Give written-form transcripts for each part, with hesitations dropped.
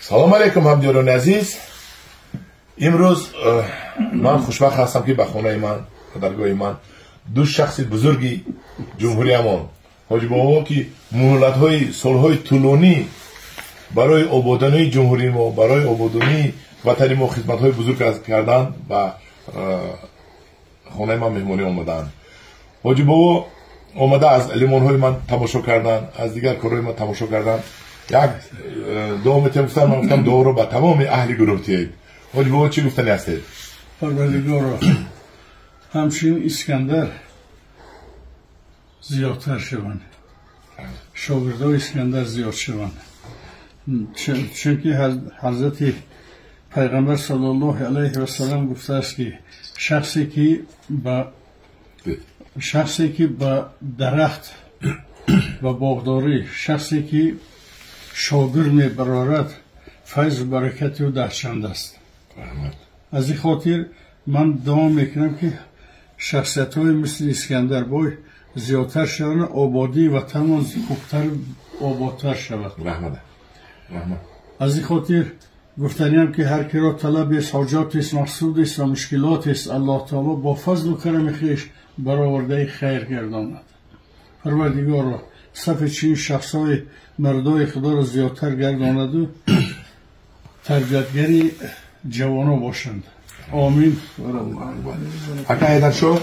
Салом алейкум, ҳамдиёрони азиз. Имрӯз ман хушбахт ҳастам, ки ба хонаи ман, ба даргоҳи ман ду шахси бузурги ҷумҳуриямон, Ҳоҷибобо, ки муҳлатҳои солҳои тӯлонӣ барои ободонии ҷумҳурии мо, барои ободонии ватани мо хизматҳои бузург карданд, ба хонаи ман меҳмонӣ омаданд. Ҳоҷибобо омада аз лимонҳои ман тамошо карданд, аз дигар корҳои ман тамошо карданд. Як дуо метиҳам гуфтам, ман гуфтам, дуоро ба тамоми аҳли гурӯҳ тиҳед. Ҳоҷибобо, чӣ гуфтани ҳастед? Парвардигоро, ҳамчунин Искандар зиёдтар шаванд, шогирдои Искандар зиёд шаванд, чунки ҳазрати пайғамбар саллаллоҳу алайҳи васалам гуфтааст, ки шахсе ки ба дарахт ва боғдорӣ, шахсе ки шогирд мебарорад, файзу баракати ӯ 10 чанд аст. Аз ин хотир ман дуо мекунам, ки шахсиятҳои мисли Искандарбой зиёдтар шаванд, ободии ватанмон хубтар, ободтар шавад. Аз ин хотир гуфтаниам, ки ҳар киро талабест, ҳоҷотест, мақсудест ва мушкилотест, Аллоҳ таоло бо фазлу карами хеш баровардаи хайр гардонад. Парвардигоро, сафи чунин шахсҳои мардои худоро зиёдтар гардонаду тарбиятгари ҷавоно бошанд. Омин. Ака Ҳайдаршоҳ,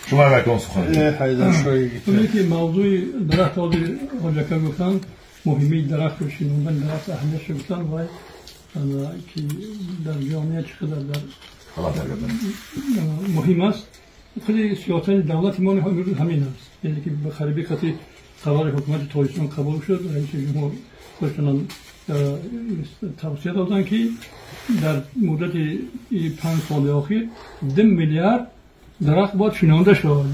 шумо якон сухан. Ҳайдаршоҳ. Ки мавзӯи дарахт ҳозир ҳоҷака гуфтанд, муҳимии дарахту шинондани дарахт аҳамиятшо гуфтанд ва ки дар ҷомеа чӣ қадар дар муҳим аст. Худи сиёсати давлати мо имрӯз ҳамин аст, яъне ки ба қариби қати қарори ҳукумати Тоҷикистон қабул шуд, раиси ҷумҳур худшонам тавсия доданд, ки дар муддати 5 соли охир 2 миллиард дарахт бояд шинонда шавад.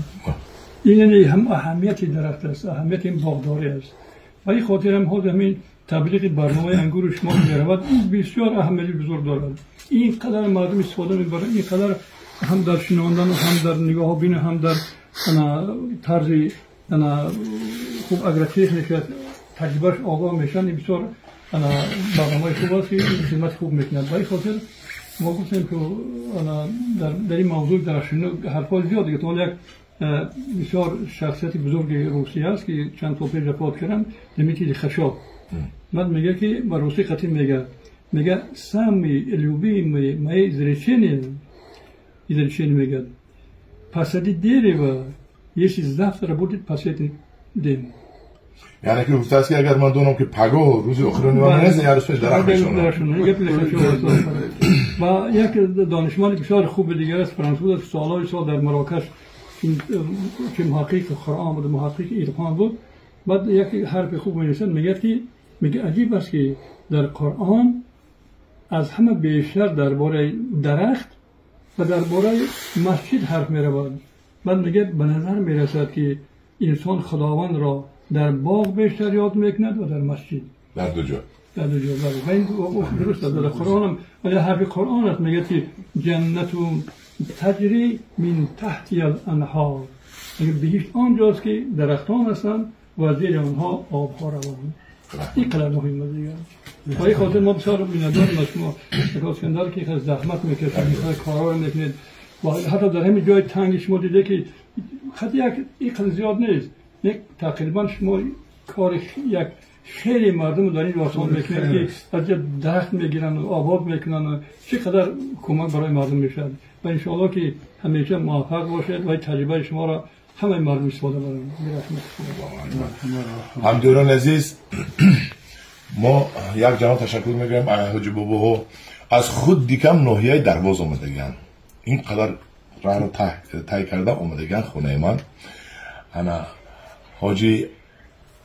Ин яъне ҳам аҳамияти дарахт аст, аҳамияти ин боғдорӣ аст. Ба ин хотир ҳам ҳозир ҳамин таблиғи барномаи ангуру шумо меравад, бисёр аҳамияти бузург дорад. Ин қадар мардум истифода мебарад, ин қадар ҳам дар шинондану, ҳам дар нигоҳобину, ҳам дар тарзи хуб агротехника таҷрибааш огоҳ мешаванд. Ин бисёр барномаи хуб аст, ки хизмати хуб мекунад. Ба ин хотир мо гуфтем, ки дар ин мавзӯи дарахтшинӣ ҳарфҳои зиёд дига. Як бисёр шахсияти бузурги Русия аст, ки чанд сол пеш вафот карданд, Дмитрий Лихачев. Баъд мега, ки ба русӣ қатӣ мега: «Самые любимые мои изречение», мегӯяд, «посади дерево, если завтра будет последний день». Яъне ки гуфтааст, ки агар ман донам, ки пагоҳ рӯзи охирони ман нест, як рӯз пеш дарахт мешонам. Ва як донишманди бисёр хуби дигар аст, француз аст, солҳои сол дар Марокаш ки муҳаққиқи Қуръон буд, муҳаққиқи ирфон буд. Баъд як ҳарфи хуб менависад, мегӯяд, ки мега: «Аҷиб аст, ки дар Қуръон аз ҳама бештар дар бораи дарахт ва дар бораи масҷид ҳарф меравад». Баъд мегӯяд: «Ба назар мерасад, ки инсон Худовандро дар боғ бештар ёд мекунад ва дар масҷид». Дар ду ҷо. Дар ду ҷо, бале. Ва ин дуруст аст, дар Қуръонам вале ҳарфи Қуръон аст, мегӯяд, ки جنات تجري من تحتها الأنهار, беҳишт он ҷост, ки дарахтон ҳастанд ва зери онҳо обҳо равон. Ин қадар муҳим аст дигар. Ба ин хотир мо бисёр миннатдорем аз шумо, Искандар, ки инқадар заҳмат мекашед, инқадар корҳоро мекунед ва ҳатто дар ҳамин ҷои танги шумо диде, ки хати як ин қадар зиёд нест, як тақрибан шумо кори як хеле мардум дар ин осон мекунед, ки аз ҷо дарахт мегиранд, обод мекунанд. Чӣ қадар кӯмак барои мардум мешавад. Ва иншоалло, ки ҳамеша муваффақ бошед ва таҷрибаи шуморо ҳамаи мардум истифода баранд. Ҳамдиёрони азиз, мо як ҷаҳон ташаккур мегӯем ҳоҷи бобоҳо. Аз худ дикам ноҳияи Дарвоз омадагианд, ин қадар раҳро тай карда омадагианд хонаи ман. Ана ҳоҷи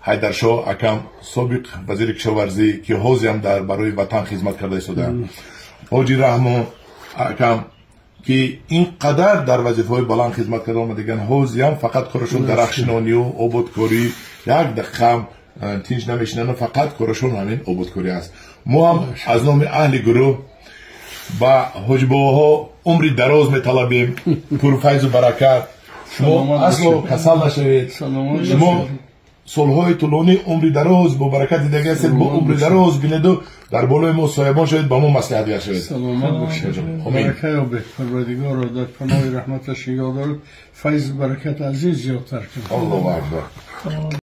Ҳайдаршоҳ акам, собиқ вазири кишоварзӣ, ки ҳозиам дар барои ватан хизмат карда истодаанд, ҳоҷи Раҳмон акам, ки ин қадар дар вазифаҳои баланд хизмат карда омадагианд, ҳозиам фақат корашон дарахтшинонию ободкорӣ, як дақиқаам тинҷ намешинанд, фақат корашон ҳамин ободкорӣ аст. Мо ҳам аз номи аҳли гурӯҳ ба ҳоҷибобоҳо умри дароз металабем, пурфайзу баракат. Шумо асло касал нашавед, шумо. Солҳои тӯлонӣ, умри дароз бо баракат дидагӣ ҳастед, бо умри дароз бинеду дар болои мо соябон шавед, ба мо маслиҳатгар шавед. Саломат бошед, барака ёбед, Парвардигоро дар паноҳи раҳматаш нигоҳ дорад, файзу баракат аз ин зиёдтар кунад. Аллоҳу акбар.